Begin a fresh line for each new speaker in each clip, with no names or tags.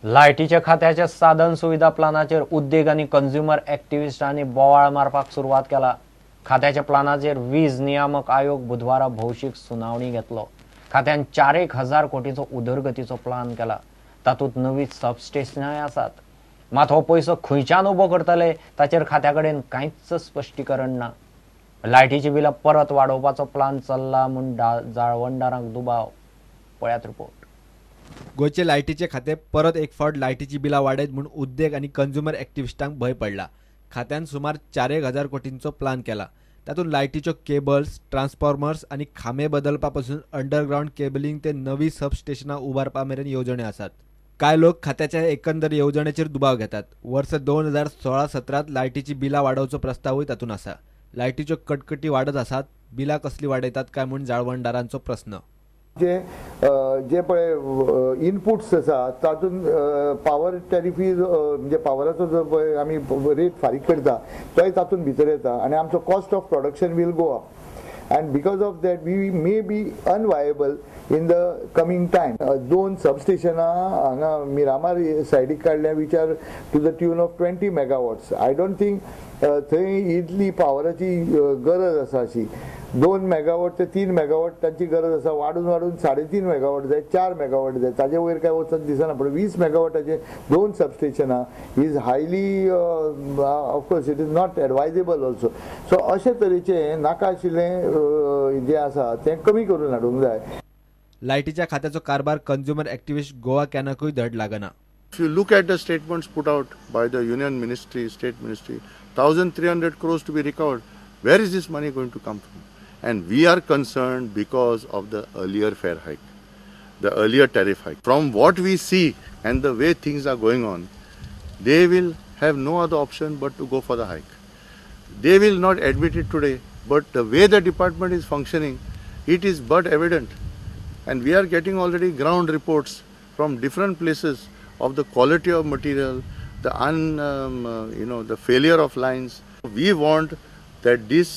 लायटीच्या खात्याच्या साधन सुविधा प्लानाचेर उद्देग आनी कंझ्युमर एक्टिविस्टांनी बोवाळ मारपाक सुरवात केला. खात्याच्या प्लानाचेर वीज नियामक आयोग बुधवारा भौशीक सुनावणी घेतलो. खात्यान 4,000 कोटीचो उदरगतीचो प्लान केला. तातूंत नवी सबस्टेशनांय आसात. मात हो पयसो खंयच्यान उबो करतले ताचेर खात्या कडेन कांयच स्पश्टीकरण ना. लायटीची बिलां परत वाडोवपाचो प्लान चल्ला म्हूण जाळवणदारांक दुबाव. पळयात रिपोर्ट.
गोंयचे लायटीचे खाते परत एक फावट लायटीची बिलां वाडयत म्हूण उद्देग आनी कंझ्युमर एक्टिविस्टांक भंय पडला. खात्यान सुमार 4,000 कोटींचो प्लान केला. तातूंत लायटीच्यो केबल्स, ट्रान्सफॉर्मर्स आनी खांबे बदलपा पासून अंडरग्रावंड केबलिंग ते नवी सबस्टेशनां उबारपा मेरेन येवजण्यो आसात. कांय लोक खात्याच्या एकंदर येवजणेचेर दुबाव घेतात. वर्स 2016-17 लायटीची बिलां वाडोवचो प्रस्तावूय तातूंत आसा. लायटीच्यो कटकटी वाडत आसात, बिलां कसलीं वाडयतात काय म्हूण जाळवणदारांचो प्रस्न.
जे जे पळय इनपुट्स आसा तातूंत पावर टॅरिफ म्हणजे पावराचो जो पळय आमी रेट फारीक करता तोय तातूंत भितर येता आनी आमचो cost of production will go up and because of that we may be unviable in the coming time. 2 सबस्टेशनां हांगा मिरामार सायडीक काडल्या which are to the tune of 20 megawatts. I don't think थंय इतली पावराची गरज आसा अशी. 2 मेगावॉट ते 3 मेगावॉट तांची गरज आसा. वाडून वाडून 3.5 मेगावॉट जाय, 4 मेगावॉट जाय, ताजे वयर काय वचत दिसना. पूण 20 मेगावॉटाचे 2 सबस्टेशनां is highly of course it is not advisable also. So अशे तरेचें नाका आशिल्लें जें आसा तें कमी करून हाडूंक जाय.
लायटीच्या खात्याचो कारभार कंझ्युमर एक्टिविस्ट गोवा कॅनाकूय धड लागना.
If you look at the statements put out by the union ministry, state ministry, 1,300 crores to be recovered. Where is this money going to come from? And we are concerned because of the earlier fare hike, the earlier tariff hike. From what we see and the way things are going on, they will have no other option but to go for the hike. They will not admit it today, but the way the department is functioning, it is but evident. And we are getting already ground reports from different places of the quality of material, the the failure of lines. We want that this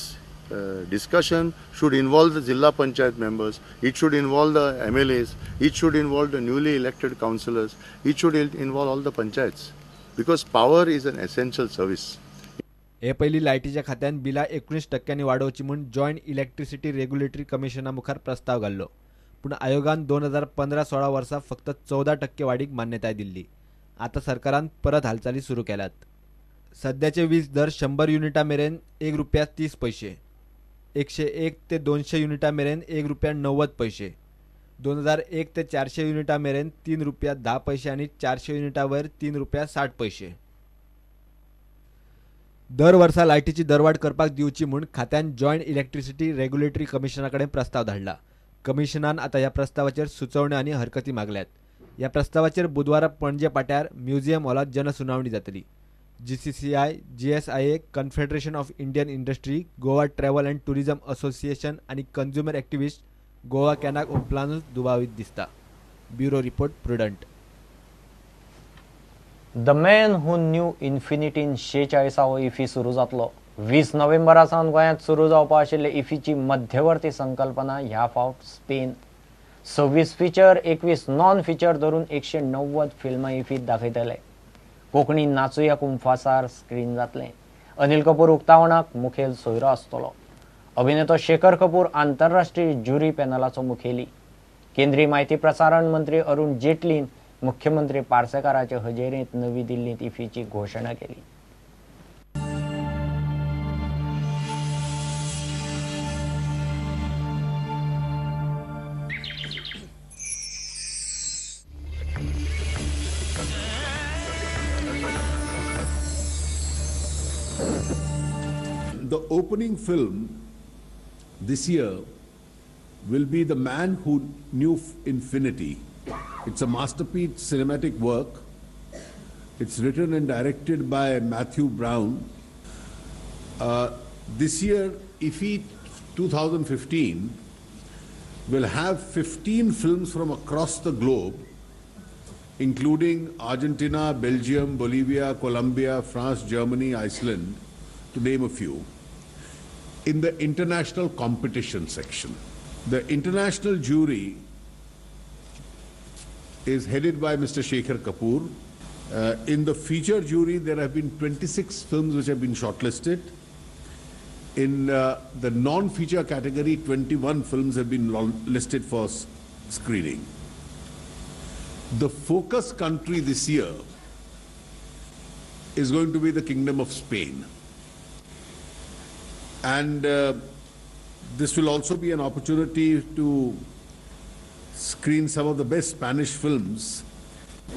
discussion should involve the Zilla Panchayat members, it should involve the MLAs, it should involve the newly elected councillors, it should involve all the panchayats, because power is an essential service.
हे पयलीं लायटीच्या खात्यान बिलां 19% वाडोवची म्हूण joint electricity regulatory कमिशना मुखार प्रस्ताव घाल्लो. पूण आयोगान 2015-16 वर्सा फक्त 14% वाडीक मान्यताय दिल्ली. आतां सरकारान परत हालचाली सुरू केल्यात. सद्याचे वीज दर 100 युनिटा मेरेन 1 रुपया 30 पैसे, 101 ते 200 युनिटा मेरेन 1 रुपया 90 पैसे, 2001 ते 400 युनिटा मेरेन 3 रुपया 10 पैसे आनी 400 युनिटा वयर 3 रुपया 60 पैसे. दर वर्सा लायटीची दरवाड करपाक दिवची म्हूण खात्यान जॉयंट इलेक्ट्रिसिटी रेग्युलेटरी कमिशना कडेन प्रस्ताव धाडला. कमिशनान आतां ह्या प्रस्तावाचेर सुचोवण्यो आनी हरकती मागल्यात. ह्या प्रस्तावाचेर बुधवारा पणजे पाट्यार म्युझियम हॉलांत जनसुनावणी जातली. GCCI, GSIA, Confederation of Indian Industry, Goa Travel and Tourism Association आनी कंझ्युमर एक्टिविस्ट गोवा कॅनाक उपलानूच दुबावीत दिसता. Bureau report, Prudent.
The man who knew इन्फिनिटीन 46वो IFFI सुरू जातलो. 20 नोव्हेंबरा सावन गोंयांत सुरू जावपा आशिल्ले इफीची मध्यवर्ती संकल्पना ह्या फावट स्पेन. 26 फिचर, 21 नॉन फिचर धरून 190 फिल्मां इफीत दाखयतले. कोंकणी नाचुया कुंफासार स्क्रीन जातलें. अनिल कपूर उक्तावणाक मुखेल सोयरो आसतलो. अभिनेतो शेखर कपूर आंतरराष्ट्रीय ज्युरी पॅनलाचो मुखेली. केंद्रीय माहिती प्रसारण मंत्री अरुण जेटलीन मुख्यमंत्री पार्सेकाराचे हजेरेंत नवी दिल्लींत इफीची घोशणा केली.
The opening film this year will be The Man Who Knew Infinity. It's a masterpiece cinematic work. It's written and directed by Matthew Brown. This year, IFFI 2015 will have 15 films from across the globe, including Argentina, Belgium, Bolivia, Colombia, France, Germany, Iceland, to name a few, in the international competition section. The international jury is headed by Mr. Shekhar Kapoor. In the feature jury, there have been 26 films which have been shortlisted. In the non-feature category, 21 films have been listed for screening. The focus country this year is going to be the Kingdom of Spain. And this will also be an opportunity to screen some of the best Spanish films.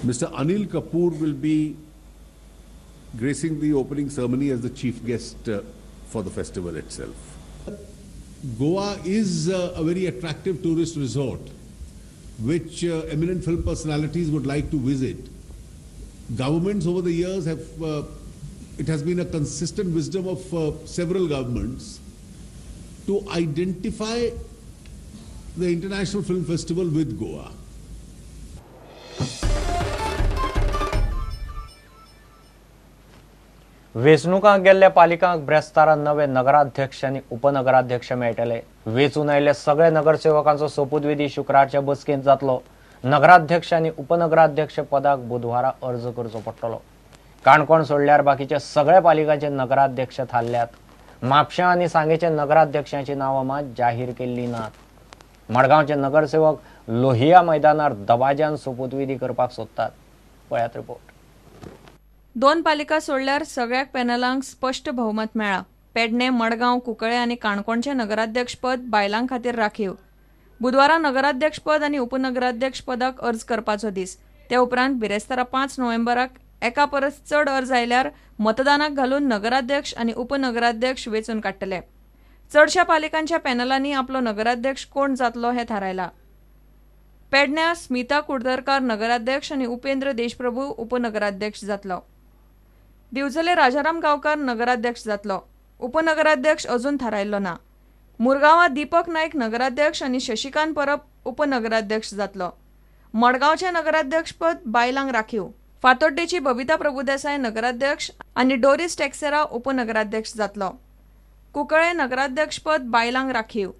Mr. Anil Kapoor will be gracing the opening ceremony as the chief guest for the festival itself. Goa is a very attractive tourist resort which eminent film personalities would like to visit. Governments over the years have, it has been a consistent wisdom of several governments to identify the International Film Festival with Goa.
वेंचणुकांक गेल्ल्या पालिकांक ब्रेस्तारा नवे नगराध्यक्ष आनी उपनगराध्यक्ष मेळटले. वेंचून आयिल्ल्या सगळ्या नगरसेवकांचो सोपूतविधी शुक्रारच्या बसकेंत जातलो. नगराध्यक्ष आनी उपनगराध्यक्ष पदाक बुधवारा अर्ज करचो पडटलो. काणकोण सोडल्यार बाकीच्या सगळ्या पालिकांचे नगराध्यक्ष थारल्यात. म्हापशा आनी सांगेच्या नगराध्यक्षांची नांवां मात जाहीर केल्ली नात. मडगांवचे नगरसेवक लोहिया मैदानार दबाज्यान सोपूतविधी करपाक सोदतात. पळयात रिपोर्ट.
दोन पालिका सोडल्यार सगळ्याक पॅनलांक स्पश्ट भोवमत मेळ्ळा. पेडणे, मडगांव, कुंकळे आनी काणकोणचे नगराध्यक्षपद बायलां खातीर राखीव. बुधवारा नगराध्यक्षपद आनी उपनगराध्यक्षपदाक अर्ज करपाचो दीस. ते उपरांत बिरेस्तारा 5 नोव्हेंबराक एका परस चड अर्ज आयल्यार मतदानाक घालून नगराध्यक्ष आनी उपनगराध्यक्ष वेंचून काडटले. चडश्या पालिकांच्या पॅनलांनी आपलो नगराध्यक्ष कोण जातलो हें थारायला. पेडण्या स्मिता कुडतरकार नगराध्यक्ष आनी उपेंद्र देशप्रभू उपनगराध्यक्ष जातलो. दिवचले राजाराम गांवकार नगराध्यक्ष जातलो. उपनगराध्यक्ष अजून थारायल्लो ना. मुरगांवां दीपक नायक नगराध्यक्ष आनी शशिकांत परब उपनगराध्यक्ष जातलो. मडगांवचें नगराध्यक्षपद बायलांक राखीव. फातोड्डेची बबिता प्रभुदेसाय नगराध्यक्ष आनी डोरीस टेक्सेरा उपनगराध्यक्ष जातलो. कुंकळे नगराध्यक्षपद बायलांक राखीव.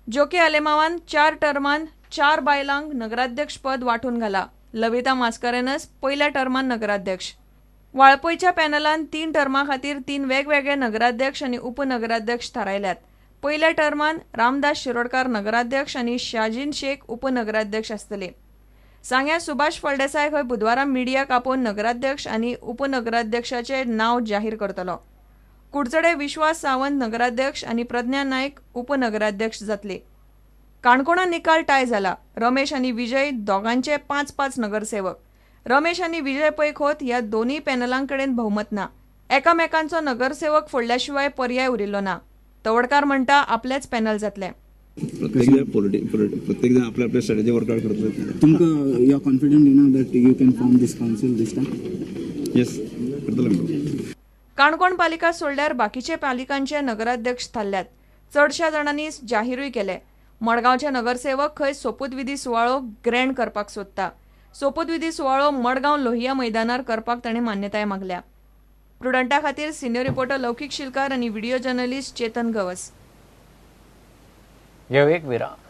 जोकी आलेमावान 4 टर्मान 4 बायलांक नगराध्यक्षपद वांटून घाला. लविता मास्करेनस पयल्या टर्मान नगराध्यक्ष. वाळपयच्या पॅनलान 3 टर्मा खातीर 3 वेगवेगळे नगराध्यक्ष आनी उपनगराध्यक्ष थारायल्यात. पयल्या टर्मान रामदास शिरोडकार नगराध्यक्ष आनी शाजीन शेख उपनगराध्यक्ष आसतले. सांग्या सुभाष फळदेसाय हय बुधवारा मिडियाक आपोवन नगराध्यक्ष आनी उपनगराध्यक्षाचे नांव जाहीर करतलो. कुडचडे विश्वास सावंत नगराध्यक्ष आनी प्रज्ञा नायक उपनगराध्यक्ष जातले. काणकोणा निकाल टाय जाला. रमेश आनी विजय दोगांचे 5-5 नगरसेवक. रमेश आनी विजय पै खोत ह्या दोनूय पॅनलांकडेन भोवमत ना. एकामेकांचो नगरसेवक फोडल्या शिवाय पर्याय उरिल्लो ना. तवडकार म्हणटा आपलेच पॅनल जातले.
प्रत्येक जण आपल्या आपल्या स्ट्रॅटेजी वर्कआउट करतले.
तुमकां you are confident enough that you can form this council this time?
Yes, करतले.
काणकोण पालिका सोडल्यार बाकीचे पालिकांचे नगराध्यक्ष थारल्यात. चडश्या जाणांनी जाहीरूय केले. मडगांवचे नगरसेवक खंय सोपूतविधी सुवाळो ग्रँड करपाक सोदता. सोपूतविधी सुवाळो मडगांव लोहिया मैदानार करपाक ताणें मान्यताय मागल्या. प्रुडंटा खातीर सिनियर रिपोर्टर लौकीक शिलकार आनी व्हिडिओ जर्नलिस्ट चेतन गवस.
घेऊ एक विराम.